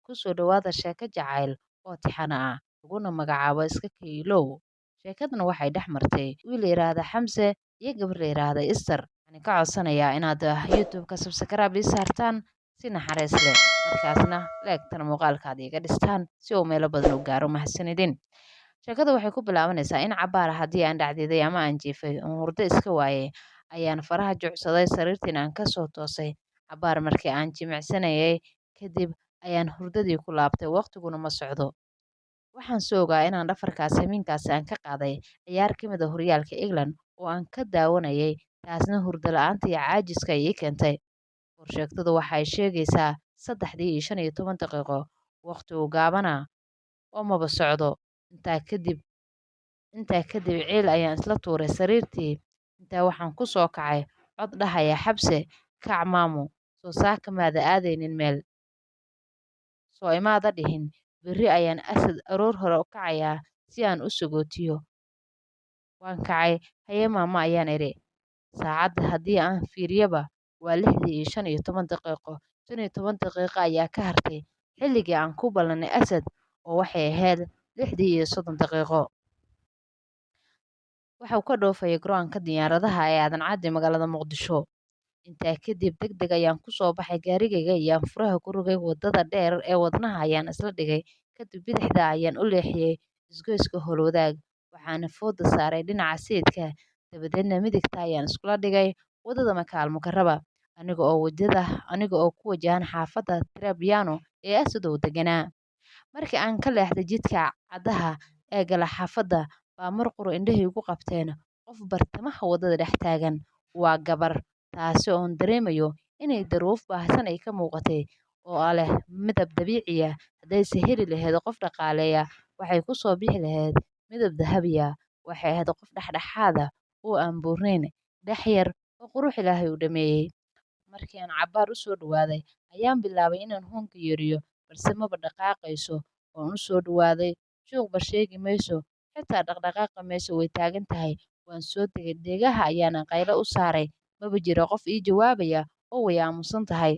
Kusoo dhawaada sheeko jacayl oo tixana ah, laguna magacaabo Iska Kaylow. Sheekadana waxay dhex martay wiil la yiraahdo Xamse iyo gabar la yiraahdo Esther. Waxaan ka codsanayaa inaad YouTube-ka subscribe ii saartaan si naxariis leh, markaasna like-tana muuqaalka aad iiga dhistaan si uu meelo badan u gaaro. Mahadsanidin. Sheekadu waxay ku bilaabanaysaa in cabbaar haddii aan dhacdiiday ama aan jiifay oon hurdo iska waayay, ayaan faraha jucsaday sariirtiina aan kasoo toosay. Cabbaar markii aan jimicsanayay kadib ayaan hurdadii ku laabtay, waqtiguna ma socdo. Waxaan soo ogaa inaan dhafarkaas habeenkaasi aan ka qaaday ciyaar ka mid ah horyaalka England oo aan ka daawanayay, taasna hurdo la'aanta iyo caajiska ay ii keentay. Warsheegtadu waxay sheegaysaa 3:15, waqtigu gaabana oo maba socdo. Intaa kadib ciil ayaan isla tuuray sariirtii. Intaa waxaan ku soo kacay cod dhahaya, "Xabse, kac maamo, soo saaka maada aadaynin meel, soo imaada dhihin berri ayaan Asad aroor hore u kacayaa si aan u sagootiyo." Waan kacay. "Haye maamo," ayaan idhi. Saacadda haddii aan fiiriyaba waa 6:15. 15 daqiiqo ayaa ka hartay xilligii aan ku ballanay Asad, oo waxay ahayd 6:30. Waxa uu ka dhoofayay garoonka diyaaradaha ee Aadan Cadde, magaalada Muqdisho. Intaa kadib deg deg ayaan ku soo baxay, gaarigayga ayaan furaha ku rogay, wadada dheer ee wadnaha ayaan isla dhigay. Kadib bidixda ayaan u leexiyey isgoyska Howlwadaag, waxaana fooda saaray dhinaca Sayidka, dabadeedna midigta ayaan iskula dhigay wadada Maka Al Mukaraba, aniga oo ku wajahan xaafadda Tirabiano ee Asad uu deganaa. Markii aan ka leexday jidka caddaha ee gala xaafadda, baa mar qura indhahaygu qabteen qof bartamaha wadada dhex taagan. Waa gabar, taasi oon dareemayo inay daruuf baahsan ay ka muuqatay, oo leh midab dabiiciya. Haddayse heli lahayd qof dhaqaaleeya, waxay ku soo bixi lahayd midab dahabiya. Waxay ahayd qof dhexdhexaada oo aan buurnayn, dhex yar oo qurux Ilaahay u dhameeyey. Markii aan cabbaar u soo dhawaaday ayaan bilaabay inaan hoonka yeeriyo, balse maba dhaqaaqayso. Waan u soo dhawaaday, juuqba sheegi mayso, xitaa dhaqdhaqaaqi mayso, way taagan tahay. Waan soo degay, dhegaha ayaana qaylo u saaray. Maba jiro qof ii jawaabaya oo way aamusan tahay.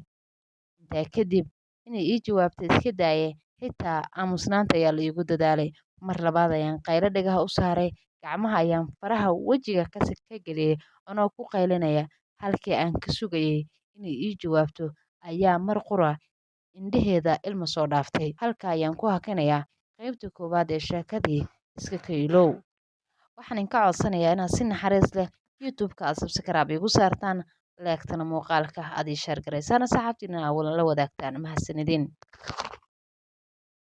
Intaa kadib inay ii jawaabto iska daaye, xitaa aamusnaanta ayaa la iigu dadaalay. Mar labaad ayaan qaylo dhegaha u saaray, gacmaha ayaan faraha wejiga ka geliyey anoo ku qaylinaya. Halkii aan ka sugayay inay ii jawaabto ayaa mar qura indhaheeda ilma soo dhaaftay. Halka ayaan ku hakinayaa qaybta koowaad ee sheekadii Iska Kaylow. Waxaan idinka codsanayaa inaad si naxariis leh YouTube-ka aad subscribe igu saartaan, like-tana muuqaalka aad ii share garaysaan, asxaabtiina aad la wadaagtaan. Mahadsanidin.